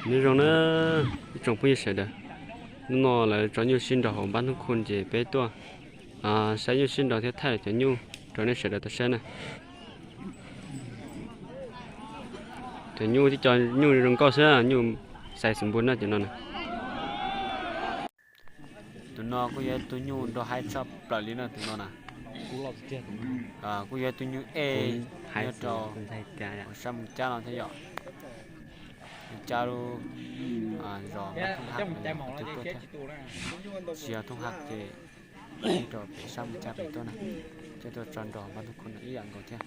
Nyob zoo na ib tsoom phooj ywg sawv daws, hnub no lawv tso nyuj sib nraus hauv npab ntub khu ces peb tuaj saib nyuj sib nraus thiab thaij cov nyuj rau nej sawv daws tau saib na. Cov nyuj tib co nyuj zoo nkauj xwb, nyuj xais xus npua na cov no na. Tus no kuj yog tus nyuj nrau haib tshaj plaws li na tus no na. Kuj yog tus nyuj ej nyob rau sab Moos Cab no thiab yom. Moos Cab lub zos Npab Thooj Haj tuaj thiab. Tsis yog Thooj Haj ces rau pem sab Moos Cab pem tuaj na, coj tuaj tso nraus Npab Thooj Khu no ib yam nkaus thiab.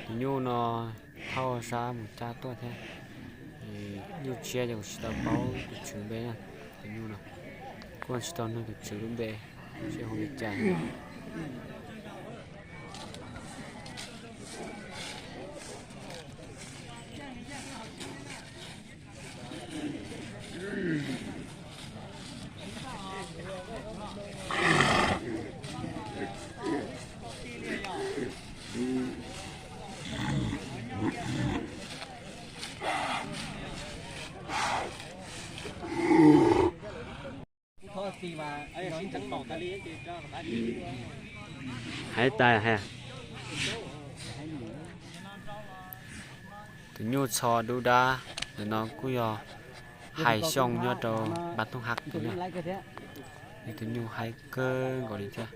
Tus nyuj no thauj sab Moos Cab tuaj thiab. Nyuj tshiab ces kuv tsis tau paub tus tswv npe na. Tus nyuj no kuj tsis tau nug tus tswv lub npe seb hu li cas. Hais tas hais. Tus nyuj txho dub dab ntawm no kuj yog Hais Xyooj nyob rau Npab Thooj Haj tus na. Tus nyuj haib kawg nkaus li thiab.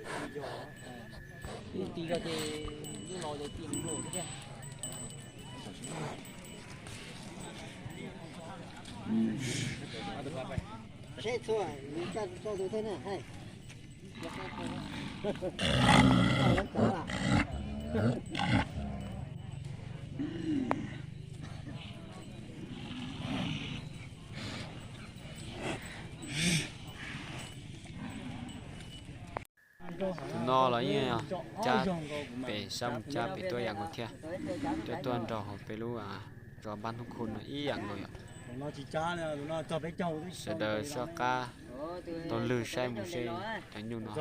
Tus no los yeej cab pem sab Moos Cab pem tuaj ib yam nkaus thiab. Tuaj tuaj nraus hauv peb lub zos Npab Thooj Khu no ib yam nkaus yom. Sawv daws soj qab taug lw saib mus seb cov nyuj no.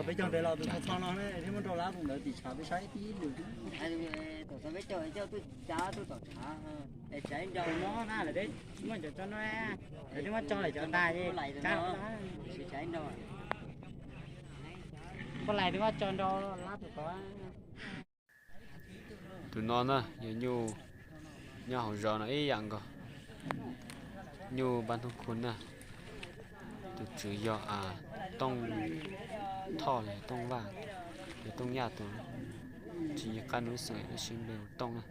Tus no na yog nyuj nyob hauv zos no ib yam nkaus. Nyuj Npab Thooj Khu na. Tus tswv yog Tooj Thoj los yog Tooj Vaj, yog Tooj Yaj tus, tsis nco qab nws lub xeem tab sis npe hu Tooj na.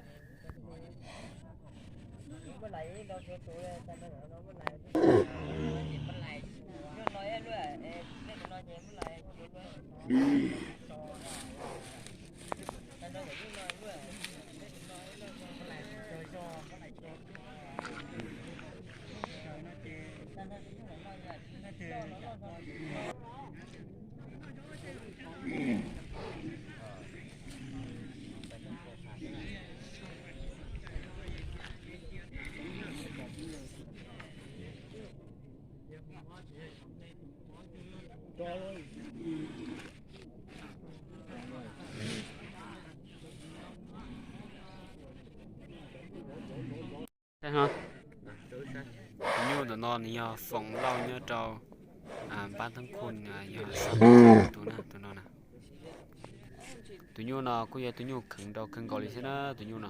Tus nyuj ntawm no nws yog Foom Lauj nyob rau Npab Thooj Khu, yog tus na, tus no na. Tus nyuj no kuj yog tus nyuj kheev nraus kawg nkaus li thiab na tus nyuj no.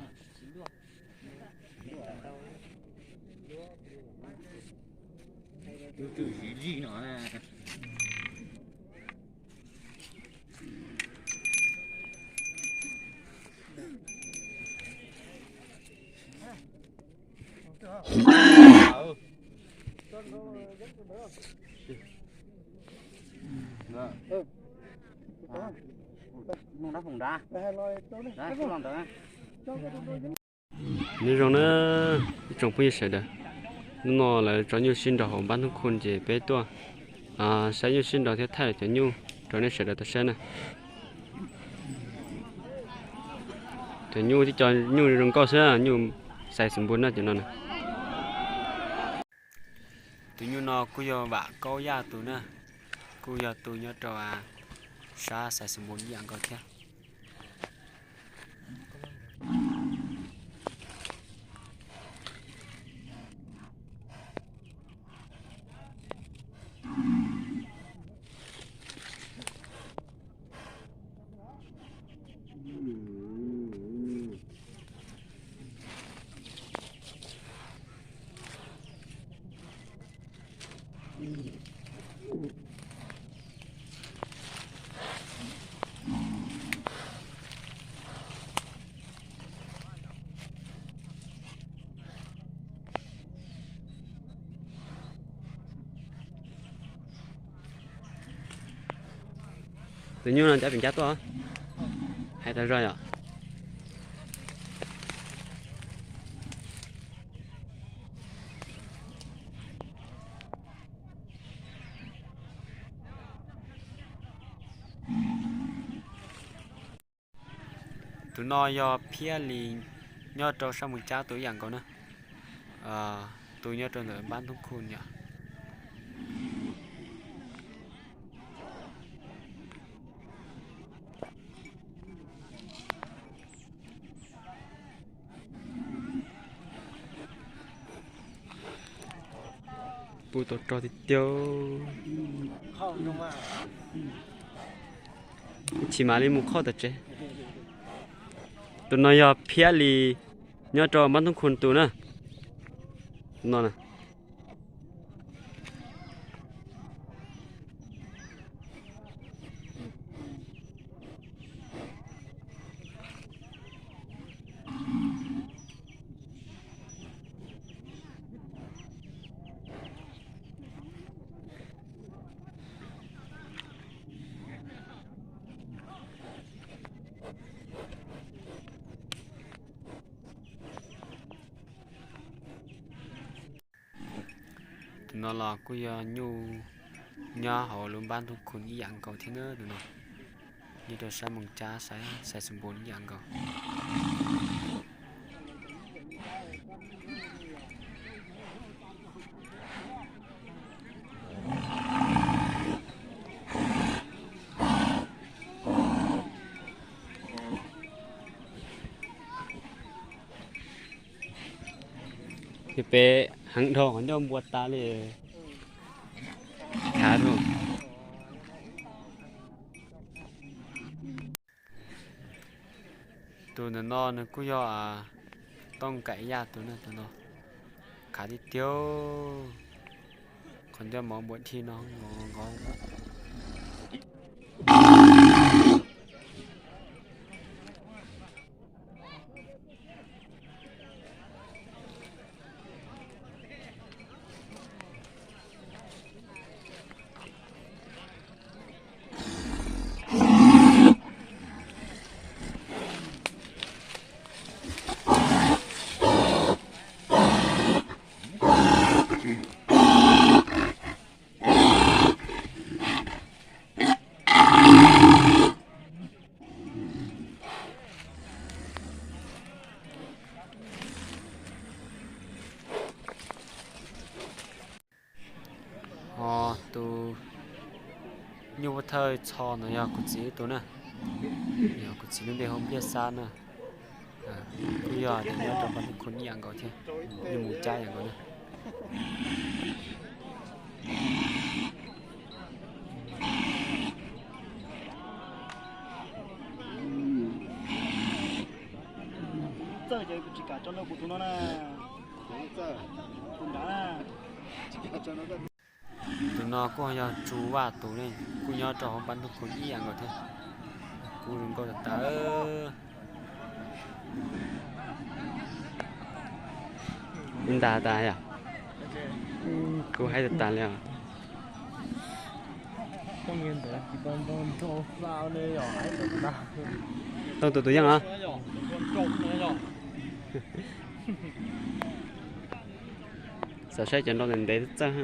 Nyob zoo na ib tsoom phooj ywg sawv daws, hnub no lawv tso nyuj sib nraus hauv Npab Thooj Khu ces peb tuaj saib nyuj sib nraus thiab thaij cov nyuj Rau nej sawv daws tau saib na. Cov nyuj tib co nyuj zoo nkauj xwb, nyuj xais xus npus na cov no na. Tus nyuj no kuj yog Vam Kaub Yaj tus na, kuj yog tus nyob rau sab xais xus npus ib yam nkaus thiab. Tus nyuj no cov pim ncab tuaj, hais tau zog yom. Tus no yog Phiaj Lis nyob rau sab Moos Cab tus ib yam nkaus na, tus nyob rau ntawm npab ntub khu yom. Pub tau rog tiag tiag. Tsis mam li mus khoj tom tsev. Tus no yog Phiaj Lis nyob rau npab ntub khu tus na. No na. Tus no los kuj yog nyuj nyob hauv lub npab ntub khu ib yam nkaus thiab na tus no. Nyob rau sab Moos Cab, sab xais xus npus ib yam nkaus. Peb heev dhau qhov ncauj npua tas li. Khav dhau. Tus ntawm no nws kuj yog Tooj Kaim Yaj tus na, tus no khav tiag tiag. Qhov ncauj mov npua dhij no nqov. Ho tus nyuj pov thawj txho no yog kuv txiv ib tug na, yog kuv txiv lub npe hu Npliaj Xab na. Kuj yog tias nyob rau npab ntub khu ib yam nkaus thiab, nyuj Moos Cab yam nkaus na. Txawj ces tsis kam tso rau kuv tus no na. Tus no kuj yog Tsu Vaj tus ne, kuj nyob rau hauv npab ntub khu ib yam nkaus thiab. Kuj zoo nkauj tas tas. Ntag tas yom. Kuj haib tas tas li os. Tau tus tus yeej os. Xav saib cov nrau ntev ntev txawj.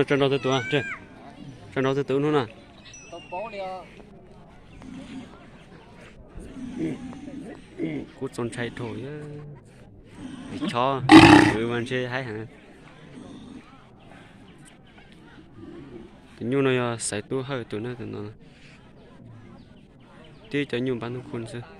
Tso nrau tib tus, tso nrau tib tus hnub no. Kuj txaus ntshai dhau, chob, ua ntshe haib heev. Tus nyuj no yog Xaiv Tub Hawj tus na, tus no tib cov nyuj npab ntub khu xwb.